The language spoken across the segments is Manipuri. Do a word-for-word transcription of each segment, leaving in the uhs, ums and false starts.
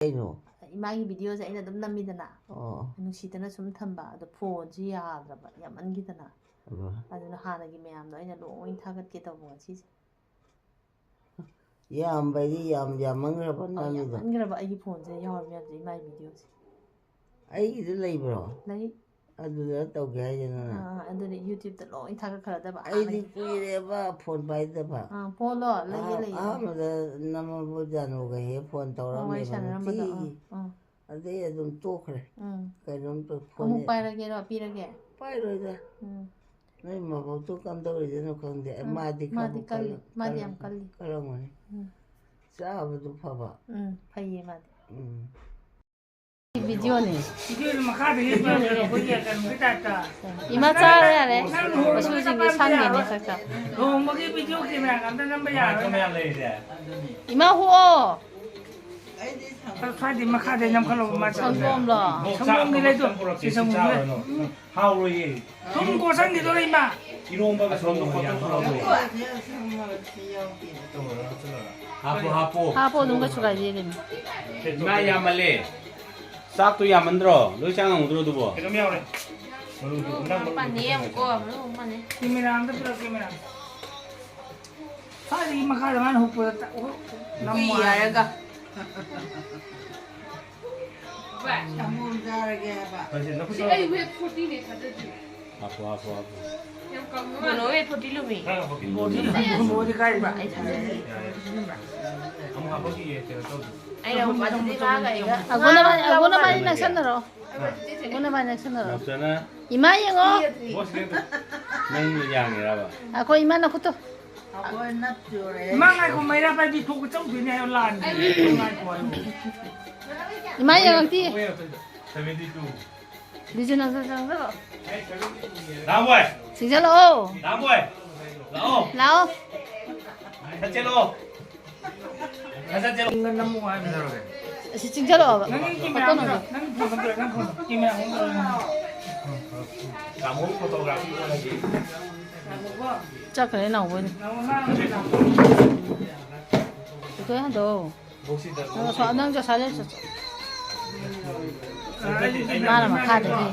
ꯀꯩꯅꯣ? ꯏꯃꯥꯒꯤ videoꯁꯦ ꯑꯩꯅ ꯑꯗꯨꯝ ꯅꯝꯃꯤꯗꯅ꯫ ꯑꯣ꯫ ꯅꯨꯡꯁꯤꯗꯅ ꯁꯨꯝ ꯊꯝꯕ, ꯑꯗꯣ phoneꯁꯤ ꯌꯥꯗ꯭ꯔꯕ, ꯌꯥꯝꯃꯟꯈꯤꯗꯅ꯫ ꯑꯗꯣ? ꯑꯗꯨꯅ ꯍꯥꯟꯅꯒꯤ ꯃꯌꯥꯝꯗꯣ ꯑꯩꯅ ꯂꯣꯏ ꯊꯥꯒꯠꯀꯦ ꯇꯧꯕ ꯉꯁꯤꯁꯦ꯫ ꯌꯥꯝꯕꯗꯤ ꯌꯥꯝ ꯌꯥꯝꯃꯟꯈ꯭ꯔꯕ ꯑꯧ, ꯅꯪꯒꯤꯗꯣ? ꯌꯥꯝꯃꯟꯈ꯭ꯔꯕ ꯑꯩꯒꯤ phoneꯁꯤꯗ ꯌꯥꯎꯔꯕ ꯃꯌꯥꯝꯁꯦ, ꯏꯃꯥꯒꯤ videoꯁꯦ꯫ ꯑꯩꯒꯤꯗ ꯂꯩꯕ꯭ꯔꯣ? ꯂꯩ꯫ ꯑꯗꯨꯗ ꯇꯧꯒꯦ ꯍꯥꯏꯁꯦ ꯅꯪꯅ? ꯑꯥ, ꯑꯗꯨꯅ YouTubeꯇ ꯂꯣꯏ ꯊꯥꯒꯠꯈ꯭ꯔꯗꯕ ꯑꯩꯗꯤ ꯍꯥꯟꯅꯒꯤ꯫ ꯀꯨꯏꯔꯦꯕ phone ꯄꯥꯏꯗꯕ꯫ ꯑꯥ, phoneꯂꯣ? ꯂꯩꯌꯦ, ꯑꯍꯥ-, ꯂꯩꯌꯦ꯫ ꯑꯍꯥꯟꯕꯗ ꯅꯝꯃꯕꯨ ꯖꯥꯅꯨꯒ ꯍꯦꯛ phone ꯑꯣ, ꯋꯥꯔꯤ ꯇꯧꯔꯝꯃꯦꯕ, ꯁꯥꯟꯅꯔꯝꯕꯗꯣ, ꯑꯥ, ꯅꯨꯡꯇꯤꯒꯤ꯫ ꯑꯥ꯫ ꯑꯗꯩ ꯑꯗꯨꯝ ꯇꯣꯛꯈ꯭ꯔꯦ꯫ ꯎꯝ꯫ ꯀꯩꯅꯣꯝ ꯇꯧ-, phone ꯑꯃꯨꯛ ꯌꯦꯡ-, ꯄꯥꯏꯔꯒꯦꯔꯣ? ꯄꯤꯔꯒꯦ? ꯄꯥꯏꯔꯣꯏꯗ꯫ ꯎꯝ꯫ ꯅꯣꯏ ꯃꯕꯣꯛꯇꯣ ꯀꯝꯗꯧꯔꯤꯗꯣꯏꯅꯣ ꯈꯪꯗꯦ꯫ ꯎꯝ, ꯃꯥꯗꯤ ꯃꯥꯗꯤ ꯈꯔꯕꯨ ꯀꯜꯂꯤ, ꯀꯜꯂ-, ꯃꯥꯗꯤ ꯀꯜ-, ꯌꯥꯝ ꯀꯜꯂꯤ꯫ ꯀꯜꯂꯝꯒꯅꯤ꯫ ꯎꯝ꯫ ꯆꯥꯕꯗꯨ ꯐꯕ꯫ ꯎꯝ, ꯐꯩꯌꯦ ꯃꯥꯗꯤ꯫ ꯎꯝ꯫ Videoꯅꯦ꯫ Videoꯗꯨ ꯃꯈꯥꯗ ꯍꯦꯛ videoꯅꯦ꯫ ꯑꯩꯈꯣꯏꯒꯤ ꯀꯩꯅꯣꯒꯤ typeꯇ꯫ ꯏꯃꯥ ꯆꯥꯔꯣ ꯌꯥꯔꯦ꯫ ꯅꯪ ꯂꯨꯍꯣꯡꯕꯒꯤ ꯃꯆꯨꯁꯤꯡꯁꯦ ꯀꯥꯄꯥꯟꯗ ꯁꯪꯉꯦꯅꯦ ꯌꯥꯔꯣꯏ꯫ ꯁꯛ ꯁꯛ꯫ ꯂꯨꯍꯣꯡꯕꯒꯤ video camera ꯑꯝꯇ ꯅꯝꯕ ꯌꯥꯔꯣꯏ꯫ ꯏꯃꯥ ꯍꯨꯛꯑꯣ꯫ ꯁ꯭ꯋꯥꯏꯗꯩ ꯃꯈꯥꯗꯩ ꯅꯝꯈꯠꯂꯣ, ꯃꯥ ꯆꯠꯂꯣ꯫ ꯁꯪꯒꯣꯝꯂꯣ? ꯁꯪꯒꯣꯝꯒꯤ ꯂꯩꯗꯣ꯫ ꯁꯤ ꯁꯪꯒꯣꯝꯒꯤ ꯂꯩ꯫ ꯍꯥꯎꯔꯣꯏꯌꯦ꯫ ꯊꯨꯝ ꯀꯣꯠꯁꯟꯈꯤꯗꯣꯔꯦ, ꯏꯃꯥ꯫ ꯏꯔꯣꯝꯕꯒ ꯁꯪꯒꯣꯝꯒ ꯌꯥꯝ ꯍꯥꯎꯔꯣꯏ꯫ ꯍꯥꯞꯄꯣ, ꯍꯥꯞꯄꯣ꯫ ꯍꯥꯞꯄꯣ, ꯑꯗꯨꯝ ꯀꯩꯁꯨ ꯀꯥꯏꯗꯦ ꯀꯩꯅꯣ꯫ ꯏꯃꯥ, ꯌꯥꯝꯃꯜꯂꯦ꯫ ꯆꯥꯛꯇꯣ ꯌꯥꯝꯃꯟꯗ꯭ꯔꯣ? ꯂꯣꯏ ꯆꯥ ꯉꯝꯒꯗ꯭ꯔꯣ ꯑꯗꯨꯕꯣ? ꯀꯩꯅꯣꯝ ꯌꯥꯎꯔꯦ꯫ ꯃꯔꯨꯗꯣ, ꯏꯟꯖꯥꯡ ꯃꯔꯨꯗꯣ꯫ ꯄꯥꯟꯅꯤ ꯌꯦꯡꯉꯨꯀꯣ, ꯃꯔꯨ ꯑꯃꯅꯦ꯫ Camera ꯑꯝꯇ ꯄꯤꯔꯛꯑꯣ, camera꯫ ꯁ꯭ꯋꯥꯏꯗꯒꯤ ꯃꯈꯥꯗ ꯃꯥꯅ ꯍꯨꯛꯄꯗ ꯇ-, ꯍꯨꯛ-, ꯅꯝꯃꯣ ꯍꯨꯏ ꯍꯥꯏꯔꯒ꯫ ꯁꯪꯒꯣꯝ ꯆꯥꯔꯒꯦ ꯍꯥꯏꯕ꯫ ꯁꯤ ꯑꯩ weight fortyꯅꯦ ꯊꯥꯖꯗ꯭ꯔꯤ꯫ ꯍꯥꯞꯄꯣ, ꯍꯥꯞꯄꯣ, ꯍꯥꯞꯄꯣ꯫ ꯌꯥꯝ ꯀꯪꯕ ꯃꯥꯜꯂꯦ꯫ ꯀꯩꯅꯣ weight forty ꯂꯨꯝꯃꯤ꯫ ꯈꯔ ꯍꯥꯞꯄꯣ꯫ ꯀꯥꯏꯕ? ꯑꯩ ꯊꯥꯖꯗ꯭ꯔꯤ꯫ ꯌꯥꯔꯦ꯫ ꯑꯃꯨꯛ ꯍꯥꯞꯄꯛꯈꯤꯒꯦ, ꯀꯩꯅꯣ ꯇꯧꯗꯦ꯫ ꯑꯩꯅ ꯑꯃꯨꯛ ꯑꯗꯨꯗꯤ ꯃꯥꯒ ꯑꯩꯒ ꯑꯒꯣꯟꯅ ꯕꯥ-, ꯑꯒꯣꯟꯅ ꯕꯥꯅꯤ ꯅꯛꯁꯟꯅꯔꯣ꯫ ꯑꯒꯣꯟꯅ ꯕꯥꯅꯤ ꯅꯛꯁꯟꯅꯔꯣ꯫ ꯅꯥꯎꯆꯥꯅ ꯏꯃꯥ ꯌꯦꯡꯉꯣ꯫ ꯅꯪ ꯌꯥꯡꯉꯤꯔꯕ? ꯑꯩꯈꯣꯏ ꯏꯃꯥ ꯅꯈꯨꯠꯇꯣ꯫ ꯑꯩꯈꯣꯏ ꯅꯞ ꯆꯨꯔꯦ꯫ ꯏꯃꯥ ꯉꯥꯏꯈꯣ, ꯃꯩꯔꯥ ꯄꯥꯏꯕꯤ ꯊꯣꯛꯄ ꯆꯧꯗꯣꯏꯅꯦ ꯍꯥꯏꯌꯣ, ꯂꯥꯟꯗ꯭ꯔꯤ꯫ ꯉꯥꯏꯈꯣ ꯍꯥꯏꯌꯣ꯫ ꯏꯃꯥ ꯌꯦꯡꯉꯛꯇꯤ꯫ Seventy two꯫ ꯕꯤꯖꯨ ꯅꯪꯁꯨ ꯆꯪꯁꯤꯜꯂꯛꯑꯣ꯫ ꯗꯥꯝꯕꯣꯏ꯫ ꯆꯪꯁꯤꯜꯂꯛꯑꯣ꯫ ꯗꯥꯝꯕꯣꯏ꯫ ꯂꯥꯛꯑꯣ꯫ ꯂꯥꯛꯑꯣ꯫ ꯆꯠꯂꯣ꯫ ꯅꯝꯃꯣ ꯍꯥꯏꯕꯅꯦ꯫ ꯑꯁꯤ ꯆꯤꯡꯁꯤꯜꯂꯛꯑꯣꯕ꯫ ꯅꯪꯒꯤ ꯐꯣꯇꯣ ꯀꯦꯃꯦꯔꯥ ꯑꯝꯇ, ꯅꯝꯒꯦ꯫ ꯅꯪꯒꯤ ꯐꯣꯟ ꯑꯝꯇ, ꯅꯪ ꯐꯣꯟ, ꯀꯦꯃꯦꯔꯥ ꯑꯝꯇ꯫ ꯇꯥꯃꯣ photography ꯑꯣꯏꯔꯗꯤ꯫ ꯆꯠꯈ꯭ꯔꯦ ꯅꯥꯎꯕꯣꯏꯅ꯫ ꯅꯥꯎꯕꯣ ꯃꯥ ꯑꯝꯇ ꯂꯥꯛꯑꯣ꯫ ꯏꯊꯣꯏ ꯍꯟꯗꯣ꯫ ꯅꯪꯁꯨ, ꯅꯪꯁꯨ ꯁꯥꯏꯂꯦꯟ ꯆꯠ-, ꯃꯥꯅ ꯃꯈꯥꯗꯒꯤ꯫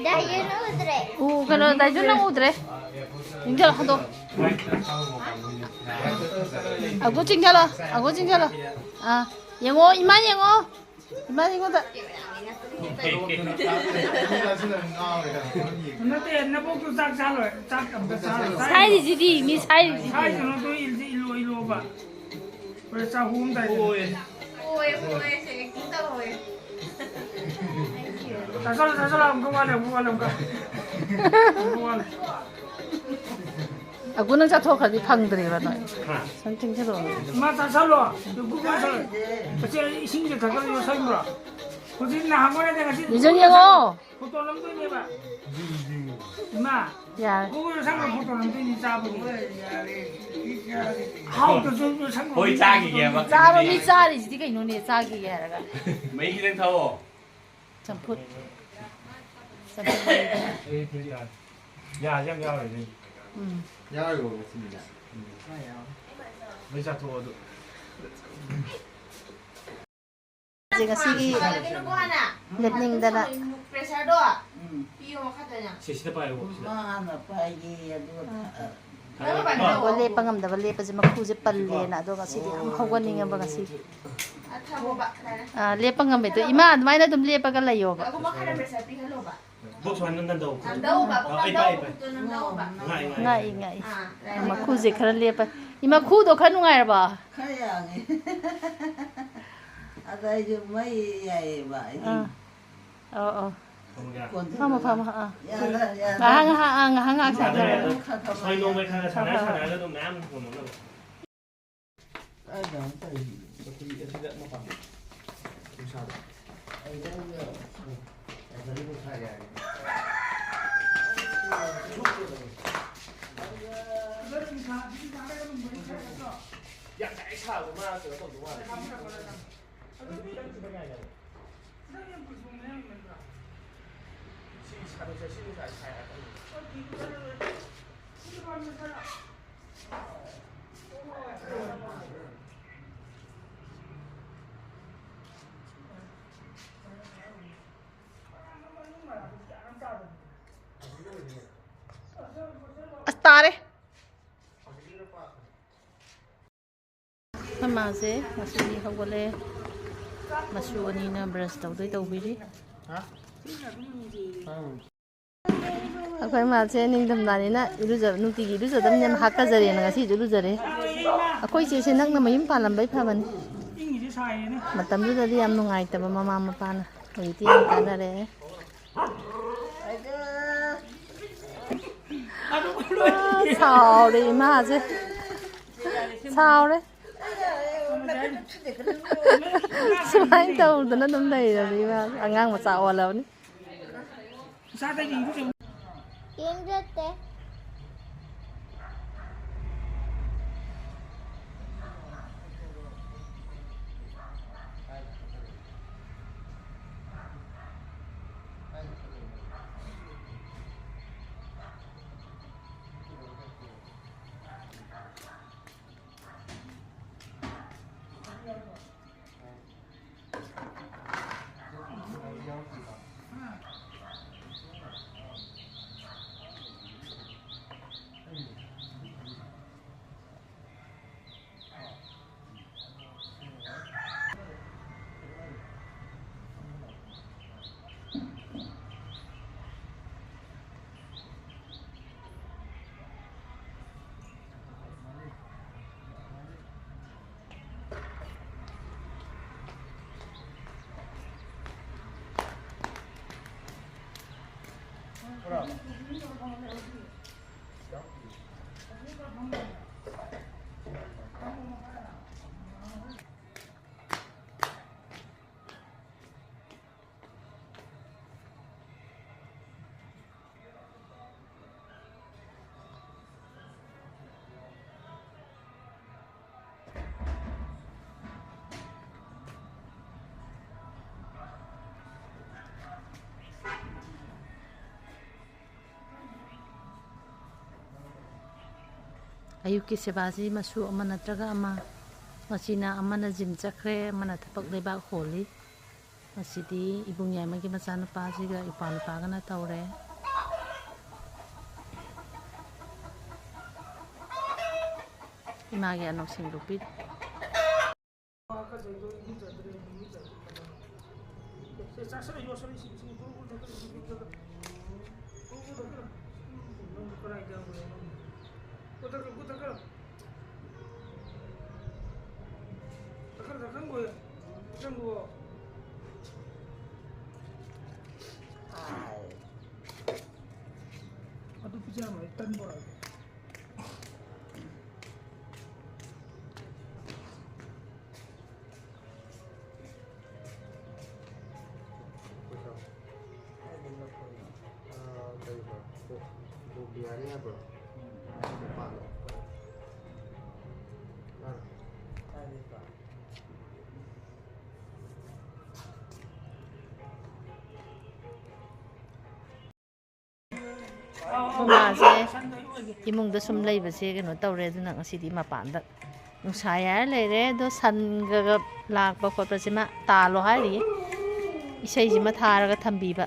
ꯗꯥꯏꯌꯦꯅ ꯎꯗ꯭ꯔꯦ꯫ ꯎ, ꯀꯩꯅꯣ, ꯗꯥꯏꯁꯨ ꯅꯪ ꯎꯗ꯭ꯔꯦ꯫ ꯆꯤꯡꯊꯣꯛ, ꯍꯟꯗꯣꯛ꯫ ꯑꯒꯨ ꯆꯤꯡꯊꯣꯛ, ꯑꯒꯨ ꯆꯤꯡꯊꯣꯛ꯫ ꯑꯥ, ꯌꯦꯡꯉꯣ, ꯏꯃꯥ ꯌꯦꯡꯉꯣ꯫ ꯏꯃꯥ ꯑꯩꯉꯣꯟꯗ꯫ ꯅꯠꯇꯦ, ꯅꯕꯣꯛꯇꯨ ꯆꯥꯛ ꯆꯥꯔꯣꯏ, ꯆꯥꯛ ꯑꯝꯇ ꯆꯥꯔꯣꯏ꯫ ꯁꯥꯏꯔꯤꯁꯤꯗꯤ, ꯃꯤ ꯁꯥꯏꯔꯤꯁꯤꯗꯤ꯫ ꯁꯥꯏꯁꯅꯨ, ꯑꯗꯨ ꯏꯜ-, ꯏꯜꯂꯣ, ꯏꯜꯂꯣꯕ꯫ ꯍꯣꯔꯦꯟ ꯆꯥꯛ ꯍꯣꯝꯗꯥꯏꯗ꯫ ꯍꯣꯏ, ꯍꯣꯏ, ꯁꯦ, acting ꯇꯧꯍꯧꯋꯦ꯫ ꯆꯥꯁꯜꯂꯣ, ꯆꯥꯁꯜꯂꯣ, ꯑꯃꯨꯛꯀ ꯋꯥꯠꯂꯦ, ꯑꯃꯨꯛꯀ ꯋꯥꯠꯂꯦ, ꯑꯃꯨꯛꯀ꯫ ꯑꯃꯨꯛꯀ ꯋꯥꯠꯂꯦ꯫ ꯑꯒꯨ ꯅꯪ ꯆꯠꯊꯣꯛꯈ꯭ꯔꯗꯤ ꯐꯪꯗ꯭ꯔꯦꯕ ꯅꯣꯏ꯫ ꯍꯥ? ꯁꯨꯝ ꯊꯦꯡꯖꯤꯜꯂꯛꯑꯣ꯫ ꯃꯥ ꯆꯥꯁꯜꯂꯣ꯫ ꯒꯨꯒꯜ ꯁꯥ-, ꯑꯁꯤ ꯑꯩ ꯏꯁꯤꯡꯁꯦ ꯊꯛꯆꯜꯂ ꯌꯣꯠꯁꯟꯕ꯭ꯔꯣ? ꯍꯧꯖꯤꯛ ꯅꯍꯥꯟ ꯑꯣꯏꯔꯗꯤ ꯉꯁꯤ ꯅꯤꯖꯟ ꯌꯦꯡꯉꯣ꯫ ꯐꯣꯇꯣ ꯅꯝꯗꯣꯏꯅꯦꯕ꯫ ꯏꯃꯥ, ꯌꯥꯔꯦ꯫ ꯒꯨꯒꯜ ꯁꯥ ꯐꯣꯇꯣ ꯅꯝꯗꯣꯏꯅꯤ ꯆꯥꯕꯒꯤ꯫ ꯍꯥꯎꯇ꯭ꯔꯁꯨ ꯌꯣꯠꯁꯟꯈ꯭ꯔꯣ꯫ ꯍꯣꯏ, ꯆꯥꯈꯤꯒꯦꯕ꯫ ꯆꯥꯔꯣ, ꯃꯤ ꯆꯥꯔꯤꯁꯤꯗꯤ ꯀꯩꯅꯣꯅꯦ, ꯆꯥꯈꯤꯒꯦ ꯍꯥꯏꯔꯒ꯫ ꯃꯍꯤ ꯈꯤꯇꯪ ꯊꯛꯑꯣ꯫ ꯆꯝꯐꯨꯠ꯫ ꯆꯝꯐꯨꯠ꯫ ꯑꯩ ꯐꯨꯔꯤꯠ ꯌꯥꯔꯦ꯫ ꯌꯥꯁꯦ ꯌꯥꯝ ꯌꯥꯎꯔꯦ ꯑꯗꯨꯏꯗꯤ꯫ ꯎꯝ꯫ ꯌꯥꯎꯔꯤꯕꯣ ꯃꯆꯤꯟꯗ? ꯎꯝ꯫ ꯂꯣꯏ ꯆꯥꯊꯣꯛꯑꯣ ꯑꯗꯨ꯫ ꯉꯁꯤꯒꯤ ꯂꯦꯞꯅꯤꯡꯗꯅ꯫ ꯁꯤꯁꯤꯗ ꯄꯥꯏꯌꯣ, ꯁꯤꯗ꯫ ꯃꯥꯅ ꯄꯥꯏꯒꯦ ꯑꯗꯨꯒ ꯑꯣ, ꯂꯦꯞꯄ ꯉꯝꯗꯕ, ꯂꯦꯞꯄꯁꯦ ꯃꯈꯨꯁꯦ ꯄꯜꯂꯦꯅ꯫ ꯑꯗꯣ ꯉꯁꯤꯗꯤ ꯌꯥꯝ ꯍꯧꯒꯠꯅꯤꯡꯉꯕ ꯉꯁꯤꯗꯤ꯫ ꯑꯥ, ꯂꯦꯞꯄ ꯉꯝꯃꯦ꯫ ꯑꯗꯣ ꯏꯃꯥ, ꯑꯗꯨꯃꯥꯏꯅ ꯑꯗꯨꯝ ꯂꯦꯞꯄꯒ ꯂꯩꯌꯣꯕ꯫ ꯕꯣꯛꯁ ꯃꯅꯨꯡꯗ ꯅꯝꯗꯧ꯫ ꯅꯝꯗꯧꯕ, ꯑꯥ, ꯑꯩ ꯄꯥꯏ, ꯑꯩ ꯄꯥꯏ꯫ ꯅꯝꯗꯧꯕ꯫ ꯉꯥꯛꯑꯦ, ꯉꯥꯛꯑꯦ꯫ ꯉꯥꯛꯏ, ꯉꯥꯛꯏ꯫ ꯑꯥ, ꯂꯩꯔꯦ꯫ ꯃꯈꯨꯁꯦ ꯈꯔ ꯂꯦꯞꯄ-, ꯏꯃꯥ, ꯈꯨꯗꯣ ꯈꯔ ꯅꯨꯡꯉꯥꯏꯔꯕ? ꯈꯔ ꯌꯥꯡꯉꯦ꯫ ꯑꯗ ꯑꯩꯁꯨ ꯃꯩ ꯌꯥꯏꯌꯦꯕ, ꯑꯩꯗꯤ꯫ ꯑꯥ꯫ ꯑꯧ, ꯑꯧ꯫ ꯐꯝꯃꯒꯦ꯫ ꯀꯣꯟꯊꯣꯛꯑꯒ꯫ ꯐꯝꯃꯣ, ꯐꯝꯃꯣ, ꯑꯥ꯫ ꯌꯥꯔꯦ, ꯌꯥꯔꯦ꯫ ꯉꯥꯏꯍꯥꯛ, ꯉꯥꯏꯍꯥꯛ, ꯑꯥ, ꯉꯥꯏꯍꯥꯛ, ꯉꯥꯏꯍꯥꯛ ꯌꯥꯔꯦ, ꯁꯥꯟꯅꯔꯣ꯫ ꯌꯥꯔꯦ꯫ ꯁꯣꯏ ꯅꯣꯝꯕꯩ ꯈꯔ ꯁꯥꯟꯅꯔ, ꯍꯣꯏ, ꯍꯣꯏ, ꯍꯣꯏ꯫ ꯁꯥꯟꯅꯔꯒ ꯑꯗꯨꯝ ꯃꯌꯥꯝ ꯍꯣꯡꯉꯝꯅꯕ꯫ ꯀꯥꯏꯗꯅꯣ ꯇꯧꯔꯤꯁꯤꯕꯣ? ꯆꯧꯀ꯭ꯔꯤ ꯑꯁꯤꯗ ꯃꯄꯥꯟꯗ꯫ ꯅꯨꯡꯁꯥꯗ꯫ ꯌꯥꯝ ꯁꯥꯏ, ꯁꯥꯕ ꯃꯥ ꯀꯩꯅꯣ ꯇꯧꯗꯧ ꯃꯥꯜꯂꯦ꯫ ꯁꯤ ꯁꯥꯗꯣꯛꯁꯦ, ꯁꯤ ꯅꯨꯡꯁꯥꯁꯦ ꯁꯥꯏ ꯍꯥꯏꯔꯛꯀꯅꯤ꯫ ꯁꯤ ꯄꯥꯝꯃꯦ ꯈꯔ꯫ ꯑꯁ, ꯇꯥꯔꯦ꯫ ꯃꯃꯥꯁꯦ ꯉꯁꯤꯗꯤ ꯍꯧꯒꯠꯂꯦ꯫ ꯃꯁꯨ ꯑꯅꯤꯅ ꯕ꯭ꯔꯁ ꯇꯧꯗꯣꯏ ꯇꯧꯕꯤꯔꯤ꯫ ꯑꯩꯈꯣꯏ ꯃꯥꯁꯦ ꯅꯤꯡꯊꯝꯊꯥꯅꯤꯅ ꯏꯔꯨꯖ-, ꯅꯨꯡꯇꯤꯒꯤ ꯏꯔꯨꯖꯗꯕꯅꯤꯅ ꯍꯥꯀꯠꯆꯔꯦꯅ ꯉꯁꯤꯁꯨ ꯂꯨꯖꯔꯦ꯫ ꯑꯩꯈꯣꯏ ꯆꯦꯁꯦ ꯅꯛꯅ ꯃꯌꯨꯝ ꯄꯥꯜꯂꯝꯕꯩ ꯐꯕꯅꯤ꯫ ꯃꯇꯝꯗꯨꯗꯗꯤ ꯌꯥꯝ ꯅꯨꯡꯉꯥꯏꯇꯕ ꯃꯃꯥ ꯃꯄꯥꯅ꯫ ꯍꯧꯖꯤꯛꯇꯤ ꯌꯥꯝ ꯀꯥꯟꯅꯔꯦ꯫ ꯑꯥ, ꯁꯥꯎꯔꯦ ꯏꯃꯥꯁꯦ꯫ ꯁꯥꯎꯔꯦ꯫ ꯁꯨꯃꯥꯏꯅ ꯇꯧꯗꯅ ꯑꯗꯨꯝ ꯂꯩꯔꯕꯅꯤ ꯏꯃꯥ꯫ ꯑꯉꯥꯡ ꯃꯆꯥ ꯑꯣꯜꯂꯕꯅꯤ꯫ ꯌꯦꯡꯖꯗꯦ꯫ ꯑꯌꯨꯛꯀꯤ ꯁꯦꯕꯥꯁꯤ ꯃꯁꯨ ꯑꯃ ꯅꯠꯇ꯭ꯔꯒ ꯑꯃ, ꯃꯁꯤꯅ ꯑꯃꯅ ꯖꯤꯝ ꯆꯠꯈ꯭ꯔꯦ, ꯑꯃꯅ ꯊꯕꯛ ꯂꯩꯕꯥꯛ ꯍꯣꯜꯂꯤ꯫ ꯃꯁꯤꯗꯤ ꯏꯕꯨꯡ ꯌꯥꯏꯃꯒꯤ ꯃꯆꯥꯅꯨꯄꯥꯁꯤꯒ ꯏꯄ꯭ꯋꯥ ꯅꯨꯄꯥꯒꯅ ꯇꯧꯔꯦ꯫ ꯏꯃꯥꯒꯤ ꯑꯅꯣꯛ ꯁꯦꯡꯗꯣꯛꯄꯤꯔꯤ꯫ ꯑꯗꯨ ꯄꯤꯖꯔꯝꯃꯗꯤ ꯇꯟ ꯄꯨꯔꯛꯑꯒꯦ꯫ ꯑꯥ, ꯀꯩꯕ? ꯕꯣ-, ꯕꯣꯕꯤꯌꯥꯅꯤ ꯍꯥꯏꯕ꯭ꯔꯣ? ꯅꯨꯄꯥꯗꯣ꯫ ꯃꯥꯅ꯫ ꯑꯩꯈꯣꯏ ꯃꯥꯁꯦ ꯏꯃꯨꯡꯗ ꯁꯨꯝ ꯂꯩꯕꯁꯦ ꯀꯩꯅꯣ ꯇꯧꯔꯦ, ꯑꯗꯨꯅ ꯉꯁꯤꯗꯤ ꯃꯄꯥꯟꯗ ꯅꯨꯡꯁꯥ ꯌꯥꯏꯔ ꯂꯩꯔꯦ꯫ ꯑꯗꯣ ꯁꯟꯒ ꯂꯥꯛꯄ ꯈꯣꯠꯄꯁꯤꯃ ꯇꯥꯜꯂꯣ ꯍꯥꯏꯔꯤꯌꯦ, ꯏꯁꯩꯁꯤꯃ ꯊꯥꯔꯒ ꯊꯝꯕꯤꯕ꯫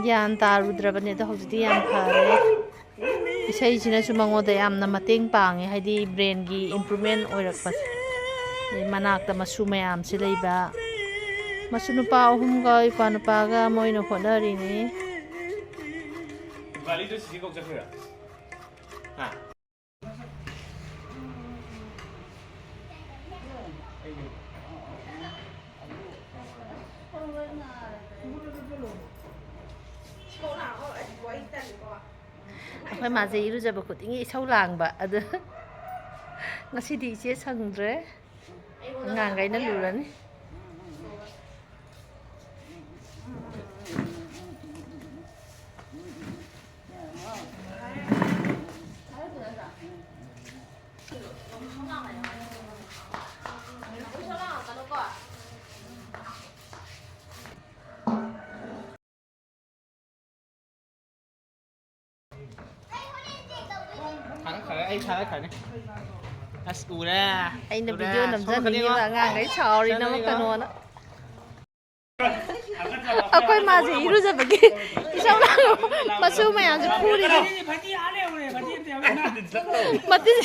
ꯒ꯭ꯌꯥꯟ ꯇꯥꯔꯨꯗ꯭ꯔꯕꯅꯦ, ꯑꯗꯣ ꯍꯧꯖꯤꯛꯇꯤ ꯌꯥꯝ ꯐꯔꯦ꯫ ꯏꯁꯩꯁꯤꯅꯁꯨ ꯃꯉꯣꯟꯗ ꯌꯥꯝꯅ ꯃꯇꯦꯡ ꯄꯥꯡꯉꯦ, ꯍꯥꯏꯗꯤ ꯕ꯭ꯔꯦꯟꯒꯤ ꯏꯝꯄ꯭ꯔꯨꯚꯃꯦꯟ ꯑꯣꯏꯔꯛꯄꯁꯦ꯫ ꯑꯗꯩ ꯃꯅꯥꯛꯇ ꯃꯁꯨ ꯃꯌꯥꯝꯁꯦ ꯂꯩꯕ, ꯃꯁꯨ ꯅꯨꯄꯥ ꯑꯍꯨꯝꯒ ꯏꯄ꯭ꯋꯥ ꯅꯨꯄꯥꯒ ꯃꯣꯏꯅ ꯍꯣꯠꯅꯔꯤꯅꯤ꯫ ꯒꯥꯔꯤꯗꯣ ꯁꯤꯁꯤ ꯀꯧ ꯆꯠꯈ꯭ꯔꯤꯔꯥ? ꯍꯥ? ꯑꯩꯈꯣꯏ ꯃꯥꯁꯦ ꯏꯔꯨꯖꯕ ꯈꯨꯗꯤꯡꯒꯤ ꯏꯁꯧ ꯂꯥꯡꯕ ꯑꯗꯨ꯫ ꯉꯁꯤꯗꯤ ꯏꯆꯦ ꯁꯪꯗ꯭ꯔꯦ, ꯑꯉꯥꯡꯈꯩꯅ ꯂꯨꯔꯅꯤ꯫ ꯑꯩ ꯊꯥꯔꯛꯈ꯭ꯔꯅꯤ꯫ ꯑꯁ, ꯎꯔꯦ꯫ ꯑꯩꯅ ꯎꯔꯦ꯫ ꯚꯤꯗꯤꯑꯣ ꯁꯣꯝ ꯅꯝꯖꯟꯕꯤꯅꯦꯕ, ꯀꯅꯤꯉꯣ꯫ ꯑꯉꯥꯡꯈꯩ ꯁꯥꯎꯔꯤ ꯁꯣꯝ ꯀꯅꯤꯉꯣ꯫ ꯅꯝꯃꯛꯀꯅꯣꯅ꯫ ꯑꯩꯈꯣꯏ ꯃꯥꯁꯦ ꯏꯔꯨꯖꯕꯒꯤ ꯏꯁꯧ ꯂꯥꯡꯉ ꯃꯁꯨ ꯃꯌꯥꯝꯁꯦ ꯐꯨꯔꯤꯅꯤ꯫ ꯐꯗꯤ, ꯐꯗꯤ ꯑꯥ ꯂꯩꯍꯧꯔꯦ, ꯐꯗꯤ ꯑꯝꯇ ꯌꯥꯎꯔꯝꯃꯦ꯫ ꯃꯇꯤꯟ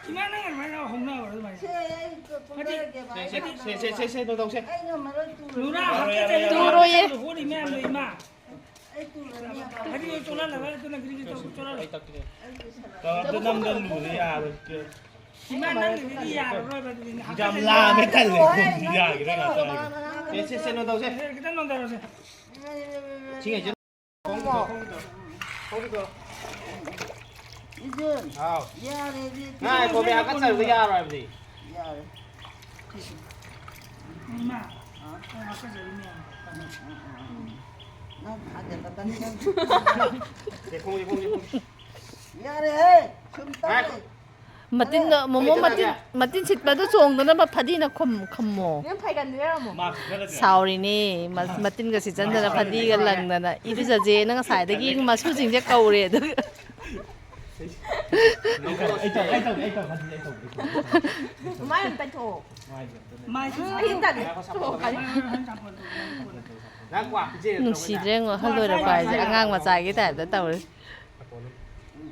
ꯏꯃꯥ, ꯅꯪ ꯑꯗꯨꯃꯥꯏꯅ ꯍꯧꯅꯕ꯭ꯔꯣ ꯑꯗꯨꯃꯥꯏꯅ? ꯁꯦ, ꯑꯩ ꯐꯗꯤ, ꯄꯨꯊꯔꯒꯦꯕ꯫ ꯁꯦ, ꯁꯦ, ꯁꯦ, ꯁꯦ, ꯁꯦ, ꯁꯦ, ꯇꯧ, ꯇꯧꯁꯦ꯫ ꯑꯩ ꯉꯝꯃꯔꯣꯏ, ꯇꯨꯔꯣꯏ꯫ ꯅꯨꯔꯥ, ꯍꯥꯀꯠꯆꯩ, ꯇꯨꯔꯣꯏꯌꯦ꯫ ꯍꯣꯔꯤ ꯃꯌꯥꯝꯗꯣ, ꯏꯃꯥ꯫ ꯑꯩ ꯇꯨꯔꯅꯤ꯫ ꯐꯗꯤ ꯆꯣꯠꯍꯜꯂꯒ ꯑꯗꯨꯅ ꯒ꯭ꯔꯤ ꯒ꯭ꯔꯤ ꯇꯧ, ꯆꯣꯠꯍꯜꯂꯣ꯫ ꯑꯩ ꯇꯧꯔꯛꯀꯦ꯫ ꯑꯩ ꯂꯣꯏꯁꯜꯂꯒꯦ꯫ ꯇꯧꯔꯛꯇ ꯅꯝꯗ ꯂꯨꯔꯦ, ꯌꯥꯔꯣꯏ꯫ ꯏꯃꯥ, ꯅꯪꯒꯤꯗꯨꯗꯤ ꯌꯥꯔꯔꯣꯏꯕ, ꯑꯗꯨꯗꯤ ꯌꯥꯝ ꯍꯥꯀꯠꯆꯩ꯫ ꯂꯥꯝꯃꯦ, ꯇꯜꯂꯦ꯫ ꯌꯥꯒꯤꯔꯣꯏ, ꯉꯥꯛꯇ ꯉꯥꯏꯒꯦ꯫ ꯁꯦ, ꯁꯦ, ꯁꯦ, ꯅꯣ ꯇꯧꯁꯦ꯫ ꯁꯦ, ꯈꯤꯇꯪ ꯅꯣꯟꯊꯔꯣꯁꯦ꯫ ꯁꯤ ꯉꯩꯁꯦ꯫ ꯈꯣꯡꯒꯤꯗꯣ, ꯈꯣꯡꯒꯤꯗꯣ, ꯈꯣꯡꯒꯤꯗꯣ꯫ ꯏꯆꯦ, ꯍꯥꯎ꯫ ꯌꯥꯔꯦ, ꯏꯆꯦ꯫ ꯉꯥꯏꯈꯣ, ꯃꯤ ꯍꯥꯀꯠꯆꯕꯗꯣ ꯌꯥꯔꯣꯏ ꯍꯥꯏꯕꯅꯤ꯫ ꯌꯥꯔꯦ꯫ ꯏꯃꯥ, ꯑ? ꯑꯩ ꯍꯥꯀꯠꯆꯔꯤ ꯃꯌꯥꯝ꯫ ꯅꯪ ꯊꯥꯖꯜꯂꯛꯀꯅꯤ, ꯅꯪ꯫ ꯁꯦ, ꯈꯣꯡꯁꯦ, ꯈꯣꯡꯁꯦ, ꯈꯣꯡꯁꯦ꯫ ꯌꯥꯔꯦꯍꯦ, ꯁꯨꯝ ꯇꯧꯔꯦ꯫ ꯉꯥꯏꯈꯣ꯫ ꯃꯇꯤꯟꯗꯣ, ꯃꯣꯃꯣ ꯃꯇꯤꯟ, ꯃꯇꯤꯟ ꯁꯤꯠꯄꯗꯣ ꯆꯣꯡꯗꯅꯕ ꯐꯗꯤꯅ ꯈꯨꯝ-, ꯈꯨꯝꯃꯣ꯫ ꯅꯪ ꯐꯩꯒꯟꯗꯨ ꯌꯥꯔꯝꯃꯣ꯫ ꯁꯥꯎꯔꯤꯅꯦ, ꯃ-, ꯃꯇꯤꯟꯒ ꯁꯤꯠꯆꯟꯗꯅ ꯐꯗꯤꯒ ꯂꯪꯗꯅ ꯏꯔꯨꯖꯖꯦꯅ ꯉꯁꯥꯏꯗꯒꯤ ꯃꯁꯨꯁꯤꯡꯁꯦ ꯀꯧꯔꯦ, ꯑꯗꯨꯒ꯫ ꯑꯩ ꯇꯧ-, ꯑꯩ ꯇꯧꯒꯦ, ꯑꯩ ꯇꯧꯒꯦ, ꯑꯩ ꯇꯧꯒꯦ, ꯑꯩ ꯇꯧꯒꯦ, ꯑꯩ ꯇꯧꯒꯦ꯫ ꯃꯥꯏ ꯑꯝ ꯇꯩꯊꯣꯛꯑꯣ꯫ ꯃꯥꯏꯁꯦ ꯑꯝꯇ ꯃꯥꯏꯁꯨ ꯑꯩ ꯇꯜꯂꯦ꯫ ꯆꯣꯡꯉꯛꯀꯅꯤ꯫ ꯅꯪ ꯀ꯭ꯋꯥ ꯄꯤꯖꯩ ꯅꯠꯇ꯭ꯔꯣ ꯅꯨꯡꯁꯤꯗ꯭ꯔꯦ ꯉꯁꯥꯏ? ꯉꯣ, ꯑꯍꯜ ꯑꯣꯏꯔꯛꯄ ꯍꯥꯏꯁꯦ ꯑꯉꯥꯡ ꯃꯆꯥꯒꯤ ꯇꯥꯏꯞꯇ ꯇꯧꯔꯦ꯫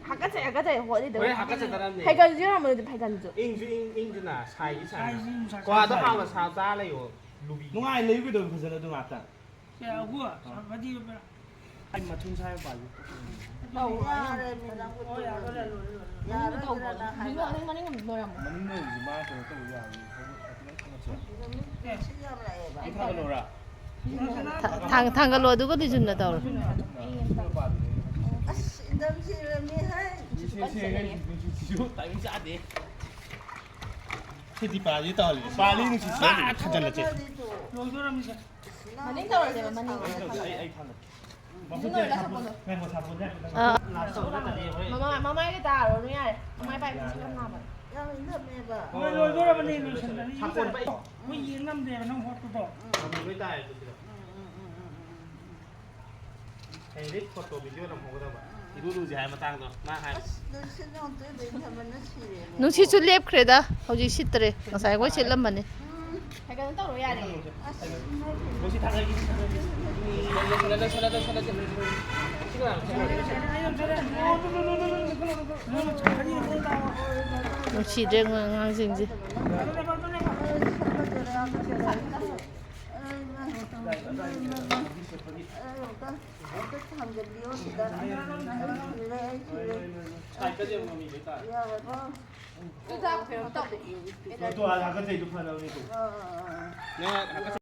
ꯍꯥꯀꯠꯆꯩ, ꯍꯥꯀꯠꯆꯩ, ꯍꯣꯠꯂꯤꯗꯣ꯫ ꯍꯣꯔꯦꯟ ꯍꯥꯀꯠꯆꯗꯅꯕꯅꯦ꯫ ꯐꯩꯒꯜꯁꯨ ꯌꯥꯝꯃꯜꯂꯗꯤ ꯐꯩꯒꯜꯁꯨ꯫ ꯏꯪꯁꯨ ꯏꯪ-, ꯏꯪꯗꯅ, ꯁꯥꯏꯁꯨ ꯁꯥꯏꯅ꯫ ꯁꯥꯏꯁꯨ ꯏꯪ, ꯁꯥꯏꯁꯨ ꯀ꯭ꯋꯥꯗꯣ ꯁꯥꯏ꯫ ꯍꯥꯟꯅ ꯁꯥ ꯆꯥ ꯂꯩꯌꯣ, ꯂꯨꯕꯤ꯫ ꯅꯨꯡꯉꯥꯏ ꯂꯩꯌꯨ ꯀꯩꯗꯧꯕ ꯐꯖꯅ ꯑꯗꯨ ꯉꯥꯛꯇ꯫ ꯁꯦ, ꯑꯒꯨ, ꯁꯥ-, ꯐꯗꯤ-, ꯑꯩ ꯃꯊꯨꯟ ꯁꯥꯏꯕ ꯄꯥꯜꯂꯤ꯫ ꯇꯧ, ꯌꯥꯔꯦ, ꯃꯤ ꯅꯪꯕꯨ ꯑꯣ, ꯌꯥꯔꯦ, ꯇꯧꯔꯦ, ꯂꯣꯏꯔꯦ, ꯂꯣꯏꯔꯦ꯫ ꯌꯥꯔꯦ, ꯇꯧꯕ꯫ ꯂꯣꯏꯔꯦ, ꯂꯣꯏꯔꯦ꯫ ꯃꯅꯤꯡ ꯂꯣꯏꯔꯝꯃꯣ꯫ ꯃꯅꯤꯡ ꯂꯣꯏꯕꯁꯤ ꯃꯥ ꯀꯩꯅꯣ ꯇꯧꯕ ꯌꯥꯔꯅꯤ꯫ ꯍꯧꯒꯠ-, ꯍꯧꯒꯠ-, ꯍꯧꯒꯠꯁꯦ꯫ ꯅꯨꯃꯤꯠ ꯅꯨꯡꯁꯤꯠ ꯌꯥꯝ ꯂꯥꯛꯑꯦꯕ꯫ ꯑꯩ ꯊꯥꯒꯠꯂꯛꯎꯔꯥ? ꯊꯥꯡ-, ꯊꯥꯡꯒꯠꯂꯣ, ꯑꯗꯨꯒ ꯂꯤꯖꯨꯝꯅ ꯇꯧꯔꯣ꯫ ꯑꯁ, ꯏꯟꯗꯝ ꯁꯤꯔꯝꯃꯤ ꯍꯥꯏ꯫ ꯁꯤ, ꯁꯤ, ꯁꯤ, ꯁꯤꯁꯨ ꯇꯥꯏꯃꯤꯡ ꯆꯥꯗꯦ꯫ ꯁꯤꯗꯤ ꯄꯥꯜꯂꯤ ꯇꯧꯍꯜꯂꯤ꯫ ꯄꯥꯜꯂꯤ ꯅꯨꯡꯁꯤꯠ ꯁꯤꯠꯂꯤ꯫ ꯊꯥꯖꯤꯜꯂꯁꯦ꯫ ꯂꯣꯏꯗꯣꯔꯝꯅꯤꯁꯦ꯫ ꯃꯅꯤꯡ ꯇꯧꯔꯁꯦꯕ, ꯃꯅꯤꯡ꯫ ꯑꯩ ꯇꯧꯁꯦ, ꯑꯩ, ꯑꯩ ꯊꯥꯡꯒꯠꯀꯦ꯫ ꯉꯥꯏꯈꯣ, ꯁꯥꯄꯣꯟ ꯉꯥꯏꯈꯣ, ꯁꯥꯄꯣꯟꯁꯦ ꯉꯥꯏꯈꯣ꯫ ꯑꯥ꯫ ꯂꯥꯁ ꯇꯧꯕ ꯅꯠꯇ꯭ꯔꯗꯤ ꯍꯣꯔꯦꯟ꯫ ꯃꯃꯥꯏ, ꯃꯃꯥꯏꯒ ꯇꯥꯔꯨꯔꯅꯨ ꯌꯥꯔꯦ꯫ ꯃꯃꯥꯏ ꯄꯥꯏꯕꯁꯤ ꯌꯥꯝ ꯅꯥꯕꯅꯦ꯫ ꯌꯥꯝ ꯏꯟꯊꯝꯃꯦꯕ꯫ ꯍꯣꯏ, ꯂꯣꯏꯗꯣꯔꯕꯅꯤ, ꯂꯣꯏꯁꯤꯟꯕꯅꯤ꯫ ꯁꯥꯄꯣꯟ ꯄꯥꯏ-꯫ ꯃꯣꯏ ꯌꯦꯡ ꯉꯝꯗꯦꯕ ꯅꯪ ꯍꯣꯠꯄꯗꯣ꯫ ꯎꯝ꯫ ꯉꯝꯗꯕꯩ ꯇꯥꯏ ꯑꯗꯨꯗꯤ꯫ ꯎꯝ, ꯎꯝ, ꯎꯝ, ꯎꯝ, ꯎꯝ, ꯎꯝ, ꯎꯝ꯫ ꯍꯌꯦꯡꯗꯤ ꯐꯣꯇꯣ ꯚꯤꯗꯤꯑꯣ ꯅꯝꯍꯧꯒꯗꯕ꯫ ꯎꯝ, ꯎꯝ꯫ ꯂꯨꯂꯨꯁꯦ ꯍꯥꯏ ꯃꯇꯥꯡꯗꯣ ꯃꯥ ꯍꯥꯏ꯫ ꯑꯁ, ꯅꯨꯡꯁꯤꯠ ꯅꯣꯡ ꯇꯣꯏꯕꯩ ꯊꯥꯕꯜꯅ ꯁꯤꯔꯦꯅꯦ꯫ ꯅꯨꯡꯁꯤꯠꯁꯨ ꯂꯦꯞꯈ꯭ꯔꯦꯗ꯫ ꯍꯧꯖꯤꯛ ꯁꯤꯠꯇ꯭ꯔꯦ꯫ ꯉꯁꯥꯏ ꯑꯩꯈꯣꯏ ꯁꯤꯠꯂꯝꯕꯅꯦ꯫ ꯀꯩꯅꯣ ꯇꯧꯔꯣ ꯌꯥꯔꯦ꯫ ꯑꯁ, ꯂꯣꯏꯁꯤꯜꯂꯦ, ꯂꯣꯏꯁꯤꯜꯂꯦ, ꯂꯣꯏꯁꯤꯜꯂꯦ꯫ ꯅꯨꯡꯁꯤꯗ꯭ꯔꯦ ꯃꯣꯏ ꯑꯉꯥꯡꯁꯤꯡꯁꯦ꯫ ꯑꯝꯇ ꯊꯥꯡꯖꯜꯂꯤꯌꯣ ꯁꯤꯗ꯫ ꯑꯩ ꯁꯤꯔꯦ, ꯑꯩ ꯁꯤꯔꯦ꯫ ꯌꯥꯔꯕꯣ? ꯇꯣ, ꯇꯣ, ꯍꯥꯀꯠꯆꯩꯗꯣ ꯐꯅꯕꯅꯤ ꯇꯣ꯫ ꯑꯥ, ꯑꯥ, ꯑꯥ꯫ ꯅꯪ ꯍꯥꯀꯠꯆ-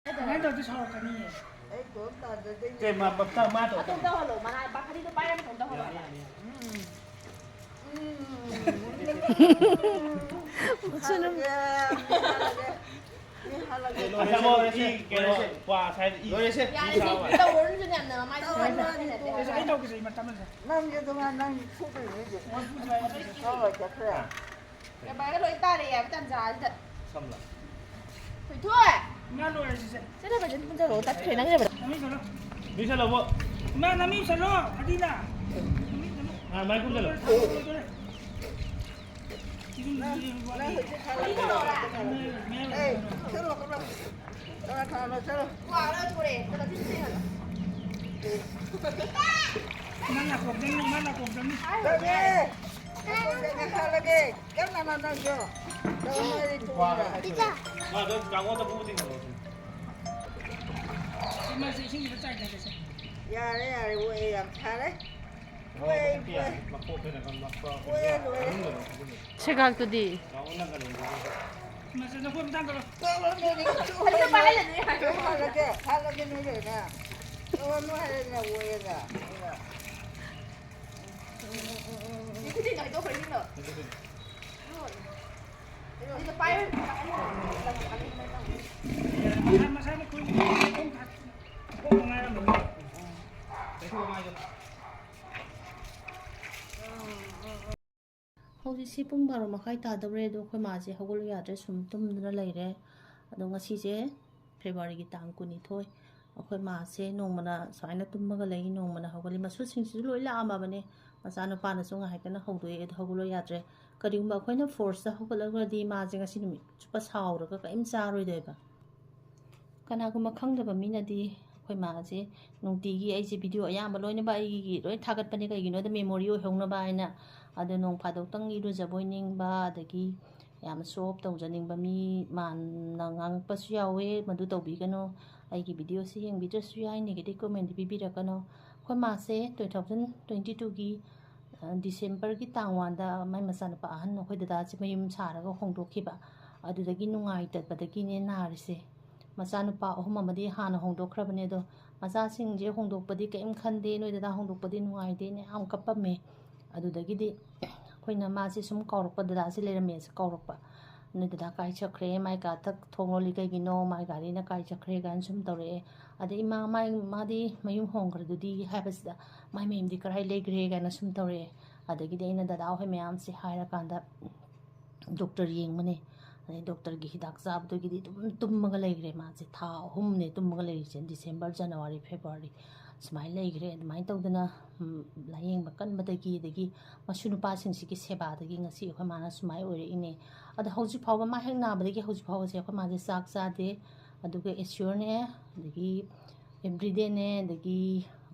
ꯑꯗꯨꯃꯥꯏꯅ ꯇꯧꯔꯗꯤ ꯁꯥꯎꯔꯛꯀꯅꯤꯌꯦ꯫ ꯑꯩ ꯇꯣꯝ ꯇꯥꯗꯗꯣꯏꯅꯦ꯫ ꯀꯩ ꯃꯥ ꯃꯇꯥ ꯃꯥ ꯇꯧ꯫ ꯑꯗꯨꯝ ꯇꯧꯍꯜꯂꯣ, ꯃꯅꯥ ꯕꯥꯈꯂꯤꯗꯣ ꯄꯥꯏꯔꯒ ꯑꯗꯨꯝ ꯇꯧꯍꯜꯂꯣ ꯍꯥꯏꯕ꯫ ꯌꯥꯅꯤ, ꯌꯥꯅꯤ꯫ ꯎꯝ꯫ ꯎꯝ꯫ ꯃꯁꯤꯅ ꯍꯥꯜꯂꯒꯦ, ꯃꯤ ꯍꯥꯜꯂꯒꯦ꯫ ꯃꯤ ꯍꯥꯜꯂꯒꯦ꯫ ꯑꯁ, ꯑꯃ ꯏ ꯀꯩꯅꯣ ꯀ꯭ꯋꯥ ꯁꯥꯏꯗ ꯏ ꯌꯥꯔꯦꯁꯦ, ꯆꯥꯕ꯫ ꯇꯧꯔꯨꯔꯅꯨꯁꯦ ꯌꯥꯝꯅ ꯃꯃꯥꯏ ꯁꯣꯛꯍꯟꯕ ꯍꯩꯅꯗꯦ ꯑꯩꯁꯦ ꯑꯩ ꯍꯥꯏꯕ꯫ ꯇꯧꯒꯦꯁꯦ ꯏꯃꯥ ꯇꯥꯃꯟꯁꯦ꯫ ꯅꯪꯁꯦ ꯑꯗꯨꯃꯥꯏꯅ ꯅꯪ ꯐꯨꯗꯣꯏꯅꯦ꯫ ꯀꯥꯏ ꯆꯠꯈ꯭ꯔꯦ? ꯔꯕꯔꯒ ꯂꯣꯏ ꯇꯥꯔꯛꯑꯦ ꯍꯥꯏꯕ ꯇꯟꯖꯥꯁꯤꯗ꯫ ꯁꯝꯂ꯫ ꯊꯣꯏꯊꯣꯏ! ꯏꯃꯥ ꯂꯣꯏꯔꯦ ꯁꯤꯁꯦ꯫ ꯆꯠꯂꯣ ꯐꯖꯅ ꯄꯨꯟꯖꯜꯂꯣ, ꯇꯠꯈ꯭ꯔꯦ ꯅꯪꯒꯤ ꯔꯕꯔ꯫ ꯅꯃꯤ ꯆꯠꯂꯣ꯫ ꯃꯤ ꯆꯠꯂꯣ, ꯃꯣ꯫ ꯏꯃꯥ ꯅꯃꯤ ꯆꯠꯂꯣ꯫ ꯑꯗꯤꯅ꯫ ꯑ, ꯃꯥꯏ ꯀꯨꯝ ꯆꯠꯂꯣ꯫ ꯅꯪ ꯍꯧꯖꯤꯛ ꯍꯥꯜꯂꯒꯦ꯫ ꯑꯦ, ꯆꯠꯂꯣ, ꯆꯠꯂꯣ꯫ ꯆꯠꯂꯣ, ꯆꯠꯂꯣ, ꯆꯠꯂꯣ꯫ ꯋꯥ ꯂꯣꯏ ꯄꯨꯔꯛꯑꯦ꯫ ꯆꯠꯂꯣ, ꯁꯤ ꯁꯤ ꯍꯜꯂꯣ꯫ ꯏꯃꯥ ꯅꯥꯀꯣꯡ ꯆꯪꯉꯤ, ꯏꯃꯥ ꯅꯥꯀꯣꯡ ꯆꯪꯉꯤ꯫ ꯆꯠꯂꯦ꯫ ꯆꯠꯂꯦ, ꯍꯥꯜꯂꯒꯦ꯫ ꯀꯟꯅ ꯅꯥꯟꯅꯕꯤꯌꯣ꯫ ꯆꯠꯂꯣ, ꯅꯣꯏ ꯊꯣꯡꯗ꯫ ꯃꯥ ꯑꯗꯨꯝ ꯀꯥꯡꯉꯣꯟꯗ ꯄꯨꯕꯗꯤ ꯉꯝꯃꯣꯏ꯫ ꯏꯃꯥꯁꯦ ꯏꯁꯤꯡꯁꯤꯗ ꯆꯥꯏꯊꯔꯁꯦ꯫ ꯌꯥꯔꯦ, ꯌꯥꯔꯦ, ꯑꯣꯛꯑꯦ, ꯌꯥꯝ ꯊꯥꯔꯦ꯫ ꯀꯥꯡꯉꯣꯟꯗ ꯄꯨꯕꯗꯤ ꯌꯥꯔꯦ꯫ ꯃꯀꯣꯛꯇꯅ ꯀꯟꯕ꯫ ꯑꯣꯛꯑꯦ, ꯂꯣꯏꯔꯦ꯫ ꯃꯅꯨꯡꯗ ꯑꯗꯨꯝ ꯄꯨꯕꯅꯤ꯫ ꯁꯦꯒꯥꯛꯇꯨꯗꯤ? ꯀꯥꯡꯉꯣꯟ ꯅꯪ ꯀꯩꯅꯣ ꯄꯨꯕꯗꯤ꯫ ꯏꯃꯥꯁꯦ ꯅꯈꯣꯏ ꯑꯃꯨꯛꯇꯪ ꯀꯠꯂꯣ꯫ ꯆꯠꯂꯣ, ꯅꯣꯏꯗꯤ ꯆꯠꯂꯣ, ꯍꯥꯏꯔꯦ꯫ ꯍꯥꯜꯂꯒꯦ, ꯍꯥꯜꯂꯒꯦ, ꯅꯣꯏ ꯂꯣꯏꯅ꯫ ꯆꯠꯂꯣ, ꯅꯣꯏ ꯍꯥꯏꯔꯦꯅ ꯑꯣꯛꯑꯦꯅ꯫ ꯈꯨꯖꯤꯟꯗꯣ ꯍꯩꯗꯣꯛꯈ꯭ꯔꯣ, ꯏꯁꯤꯡꯗꯣ꯫ ꯑꯗꯨꯗ ꯄꯥꯏꯌꯨ꯫ ꯃꯁꯥ ꯃꯁꯥ ꯃꯈꯨꯟ ꯈꯣꯡ ꯊꯥ-, ꯈꯣꯡ ꯉꯥꯏꯔꯝꯃꯅꯤ꯫ ꯍꯧꯖꯤꯛꯁꯤ ꯄꯨꯡ ꯕꯥꯔꯣ ꯃꯈꯥꯏ ꯇꯥꯗꯧꯔꯦ, ꯑꯗꯣ ꯑꯩꯈꯣꯏ ꯃꯥꯁꯦ ꯍꯧꯒꯠꯂꯨ ꯌꯥꯗ꯭ꯔꯦ, ꯁꯨꯝ ꯇꯨꯝꯗꯨꯅ ꯂꯩꯔꯦ꯫ ꯑꯗꯣ ꯉꯁꯤꯁꯦ ꯐꯦꯕ꯭ꯔꯨꯋꯥꯔꯤꯒꯤ ꯇꯥꯡ ꯀꯨꯟꯅꯤꯊꯣꯏ, ꯑꯩꯈꯣꯏ ꯃꯥꯁꯦ ꯅꯣꯡꯃꯅ ꯁꯨꯃꯥꯏꯅ ꯇꯨꯝꯃꯒ ꯂꯩ, ꯅꯣꯡꯃꯅ ꯍꯧꯒꯠꯂꯤ꯫ ꯃꯁꯨꯁꯤꯡꯁꯤꯁꯨ ꯂꯣꯏ ꯂꯥꯛꯑꯝꯃꯕꯅꯦ꯫ ꯃꯆꯥꯅꯨꯄꯥꯅꯁꯨ ꯉꯥꯏꯍꯥꯛꯇꯅ ꯍꯧꯗꯣꯛꯑꯦ, ꯑꯗꯨ ꯍꯧꯒꯠꯂꯣ ꯌꯥꯗ꯭ꯔꯦ꯫ ꯀꯔꯤꯒꯨꯝꯕ ꯑꯩꯈꯣꯏꯅ ꯐꯣꯔꯁꯇ ꯍꯧꯒꯠꯂꯒꯗꯤ ꯃꯥꯁꯦ ꯉꯁꯤ ꯅꯨꯃꯤꯠ ꯆꯨꯞꯄ ꯁꯥꯎꯔꯒ ꯀꯔꯤꯝ ꯆꯥꯔꯣꯏꯗꯣꯏꯕ꯫ ꯀꯅꯥꯒꯨꯝꯕ ꯈꯪꯗꯕ ꯃꯤꯅꯗꯤ ꯑꯩꯈꯣꯏ ꯃꯥꯁꯦ ꯅꯨꯡꯇꯤꯒꯤ ꯑꯩꯁꯦ ꯚꯤꯗꯤꯑꯣ ꯑꯌꯥꯝꯕ ꯂꯣꯏꯅꯃꯛ ꯑꯩꯒꯤ ꯂꯣꯏ ꯊꯥꯒꯠꯄꯅꯦ, ꯀꯩꯒꯤꯅꯣꯗ ꯃꯦꯃꯣꯔꯤ ꯑꯣꯏꯍꯧꯅꯕ ꯍꯥꯏꯅ꯫ ꯑꯗꯣ ꯅꯣꯡ ꯐꯥꯗꯣꯛꯇꯪ ꯏꯔꯨꯖꯕ ꯑꯣꯏꯅꯤꯡꯕ, ꯑꯗꯒꯤ ꯌꯥꯝ ꯁꯣ ꯑꯣꯞ ꯇꯧꯖꯅꯤꯡꯕ ꯃꯤ ꯃꯥꯟꯅ ꯉꯥꯡꯉꯛꯄꯁꯨ ꯌꯥꯎꯋꯦ, ꯃꯗꯨ ꯇꯧꯕꯤꯒꯅꯨ꯫ ꯑꯩꯒꯤ ꯚꯤꯗꯤꯑꯣꯁꯤ ꯌꯦꯡꯕꯤꯗ꯭ꯔꯁꯨ ꯌꯥꯏ, ꯅꯦꯒꯦꯇꯤꯚ ꯀꯣꯃꯦꯟꯗꯤ ꯄꯤꯕꯤꯔꯛꯀꯅꯨ꯫ ꯑꯩꯈꯣꯏ ꯃꯥꯁꯦ ꯇꯨ ꯊꯥꯎꯖꯟ ꯇ꯭ꯋꯦꯟꯇꯤ ꯇꯨꯒꯤ ꯗꯤꯁꯦꯝꯕꯔꯒꯤ ꯇꯥꯡ ꯋꯥꯟꯗ ꯃꯥꯏ ꯃꯆꯥꯅꯨꯄꯥ ꯑꯍꯟ ꯑꯩꯈꯣꯏ ꯗꯗꯥꯁꯦ ꯃꯌꯨꯝ ꯁꯥꯔꯒ ꯍꯣꯡꯗꯣꯛꯈꯤꯕ꯫ ꯑꯗꯨꯗꯒꯤ ꯅꯨꯡꯉꯥꯏꯇꯕꯗꯒꯤꯅꯦ ꯅꯥꯔꯤꯁꯦ꯫ ꯃꯆꯥꯅꯨꯄꯥ ꯑꯍꯨꯝ ꯑꯃꯗꯤ ꯍꯥꯟꯅ ꯍꯣꯡꯗꯣꯛꯈ꯭ꯔꯕꯅꯦ, ꯑꯗꯣ ꯃꯆꯥꯁꯤꯡꯁꯦ ꯍꯣꯡꯗꯣꯛꯄꯗꯤ ꯀꯔꯤꯝ ꯈꯟꯗꯦ, ꯅꯣꯏ ꯗꯗꯥ ꯍꯣꯡꯗꯣꯛꯄꯗꯤ ꯅꯨꯡꯉꯥꯏꯇꯦꯅ ꯌꯥꯝ ꯀꯞꯄꯝꯃꯦ꯫ ꯑꯗꯨꯗꯒꯤꯗꯤ ꯑꯩꯈꯣꯏꯅ ꯃꯥꯁꯦ ꯁꯨꯝ ꯀꯧꯔꯛꯄ, ꯗꯗꯥꯁꯦ ꯂꯩꯔꯝꯃꯦꯁꯦ ꯀꯧꯔꯛꯄ, "ꯅꯣꯏ ꯗꯗꯥ ꯀꯥꯏ ꯆꯠꯈ꯭ꯔꯦ? ꯃꯥꯏ ꯀꯥ ꯊꯛ ꯊꯣꯡ ꯂꯣꯜꯂꯤ ꯀꯩꯒꯤꯅꯣ? ꯃꯥꯏ ꯒꯥꯔꯤꯅ ꯀꯥꯏ ꯆꯠꯈ꯭ꯔꯦ?" ꯀꯥꯏꯅ ꯁꯨꯝ ꯇꯧꯔꯛꯑꯦ꯫ ꯑꯗꯩ "ꯏꯃꯥ, ꯃꯥꯏ, ꯃꯥꯗꯤ ꯃꯌꯨꯝ ꯍꯣꯡꯈ꯭ꯔꯗꯨꯗꯤ?" ꯍꯥꯏꯕꯁꯤꯗ, "ꯃꯥꯏ ꯃꯌꯨꯝꯗꯤ ꯀꯔꯥꯏ ꯂꯩꯈ꯭ꯔꯦ?" ꯀꯥꯏꯅ ꯁꯨꯝ ꯇꯧꯔꯛꯑꯦ꯫ ꯑꯗꯒꯤꯗꯤ ꯑꯩꯅ ꯗꯗꯥ ꯍꯣꯏ ꯃꯌꯥꯝꯁꯦ ꯍꯥꯏꯔꯀꯥꯟꯗ ꯗꯣꯛꯇꯔ ꯌꯦꯡꯕꯅꯦ꯫ ꯑꯗꯩ ꯗꯣꯛꯇꯔꯒꯤ ꯍꯤꯗꯥꯛ ꯆꯥꯕꯗꯒꯤꯗꯤ ꯑꯗꯨꯝ ꯇꯨꯝꯃꯒ ꯂꯩꯈ꯭ꯔꯦ ꯃꯥꯁꯦ꯫ ꯊꯥ ꯑꯍꯨꯝꯅꯦ ꯇꯨꯝꯃꯒ ꯂꯩꯔꯤꯁꯦ, ꯗꯤꯁꯦꯝꯕꯔ, ꯖꯅꯋꯥꯔꯤ, ꯐꯦꯕ꯭ꯔꯨꯋꯥꯔꯤ ꯁꯨꯃꯥꯏꯅ ꯂꯩꯈ꯭ꯔꯦ꯫ ꯑꯗꯨꯃꯥꯏꯅ ꯇꯧꯗꯅ, ꯎꯝ, ꯂꯥꯌꯦꯡꯕ ꯀꯟꯕꯗꯒꯤ, ꯑꯗꯒꯤ ꯃꯁꯨ ꯅꯨꯄꯥꯁꯤꯡꯁꯤꯒꯤ ꯁꯦꯕꯥꯗꯒꯤ ꯉꯁꯤ ꯑꯩꯈꯣꯏ ꯃꯥꯅ ꯁꯨꯃꯥꯏꯅ ꯑꯣꯏꯔꯛꯏꯅꯦ꯫ ꯑꯗꯣ ꯍꯧꯖꯤꯛ ꯐꯥꯎꯕ, ꯃꯥ ꯍꯦꯛ ꯅꯥꯕꯗꯒꯤ ꯍꯧꯖꯤꯛ ꯐꯥꯎꯕꯁꯦ ꯑꯩꯈꯣꯏ ꯃꯥꯁꯦ ꯆꯥꯛ ꯆꯥꯗꯦ꯫ ꯑꯗꯨꯒ ꯑꯦꯁꯤꯌꯣꯔꯅꯦ, ꯑꯗꯒꯤ ꯑꯦꯕ꯭ꯔꯤꯗꯦꯅꯦ, ꯑꯗꯒꯤ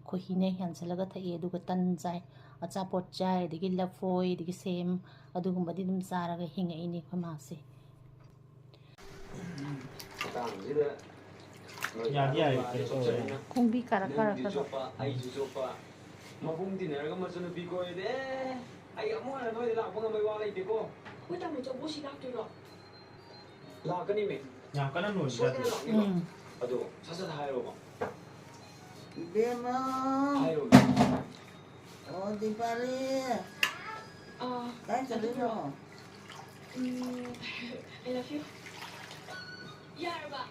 ꯈꯣꯏꯍꯤꯅꯦ ꯌꯥꯟꯁꯤꯜꯂꯒ ꯊꯛꯑꯦ꯫ ꯑꯗꯨꯒ ꯇꯟ ꯆꯥꯏ, ꯑꯆꯥꯄꯣꯠ ꯆꯥꯏ, ꯑꯗꯒꯤ ꯂꯐꯣꯏ, ꯑꯗꯒꯤ ꯁꯦꯝ, ꯑꯗꯨꯒꯨꯝꯕꯗꯤ ꯑꯗꯨꯝ ꯆꯥꯔꯒ ꯍꯤꯡꯉꯛꯏꯅꯦ ꯑꯩꯈꯣꯏ ꯃꯥꯁꯦ꯫ ꯃꯇꯥꯡꯁꯤꯗ ꯅꯣꯏ ꯌꯥꯗꯤ ꯌꯥꯔꯦ, ꯀꯩꯅꯣ ꯇꯧꯔꯦ꯫ ꯈꯣꯡꯕꯤ ꯀꯥꯔꯛ ꯅꯪꯗꯤ ꯀꯥꯔꯛꯀꯗꯣ꯫ ꯆꯣꯞꯄ, ꯑꯩꯁꯨ ꯆꯣꯞꯄ꯫ ꯃꯕꯨꯡ ꯇꯤꯟꯅꯔꯒ ꯃꯆꯟꯅꯨꯄꯤ ꯀꯣꯏꯔꯗꯤ, ꯑꯦ, ꯑꯩ ꯑꯃꯨꯛ ꯍꯟꯅ ꯅꯣꯏꯗ ꯂꯥꯛꯄ ꯉꯝꯕꯩ ꯋꯥ ꯂꯩꯇꯦꯀꯣ꯫ ꯍꯣꯏ, ꯇꯥꯃꯣ, ꯆꯧꯕꯣ ꯁꯤ ꯂꯥꯛꯇꯣꯏꯔꯣ? ꯂꯥꯛꯀꯅꯤꯃꯤ꯫ ꯌꯥꯝ ꯀꯟꯅ ꯅꯣꯏꯕ ꯁꯣꯏꯗꯅ ꯅꯠꯇꯦ꯫ ꯂꯥꯛꯅꯤꯕ꯫ ꯎꯝ꯫ ꯑꯗꯣ ꯁꯠ ꯁꯠ ꯍꯥꯏꯔꯣꯕ꯫ ꯏꯕꯦꯝꯃ꯫ ꯍꯥꯏꯔꯣꯕ꯫ ꯑꯣ, ꯗꯤꯄꯥꯂꯤ꯫ ꯑꯥ, ꯀꯥꯏ ꯆꯠꯂꯤꯅꯣ? ꯎꯝ, I love you꯫ ꯌꯥꯔꯕ?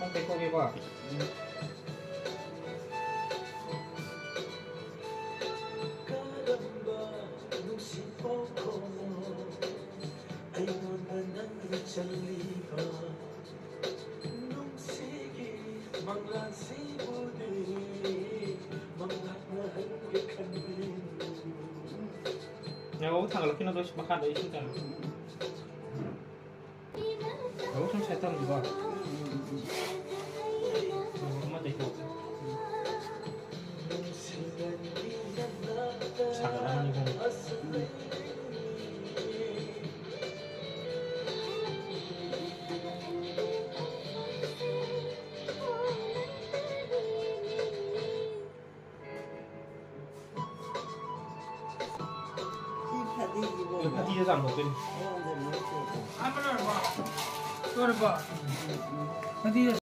ꯅꯪ ꯇꯩꯊꯣꯛꯀꯦꯀꯣ꯫ ꯊꯥꯡꯒꯠꯂꯛꯈꯤꯅꯣ, ꯂꯣꯏ ꯃꯈꯥꯗ ꯏꯁꯤꯡ ꯆꯪꯉꯦ꯫ ꯂꯧꯕꯨꯛ ꯁꯨꯝ ꯁꯥꯏꯠ ꯇꯧꯔꯝꯁꯤꯀꯣ꯫ ꯑꯃ ꯇꯩꯊꯣꯛ꯫ ꯁꯥꯒꯠꯂꯝꯃꯅꯤ ꯈꯪꯉꯦ꯫ ꯁꯤ ꯐꯗꯤꯁꯤꯕꯨ ꯐꯗꯤꯗ ꯆꯥꯝꯊꯣꯛꯇꯣꯏꯅꯤ꯫ ꯂꯣꯏꯔꯕꯣ? ꯐꯗꯤꯗ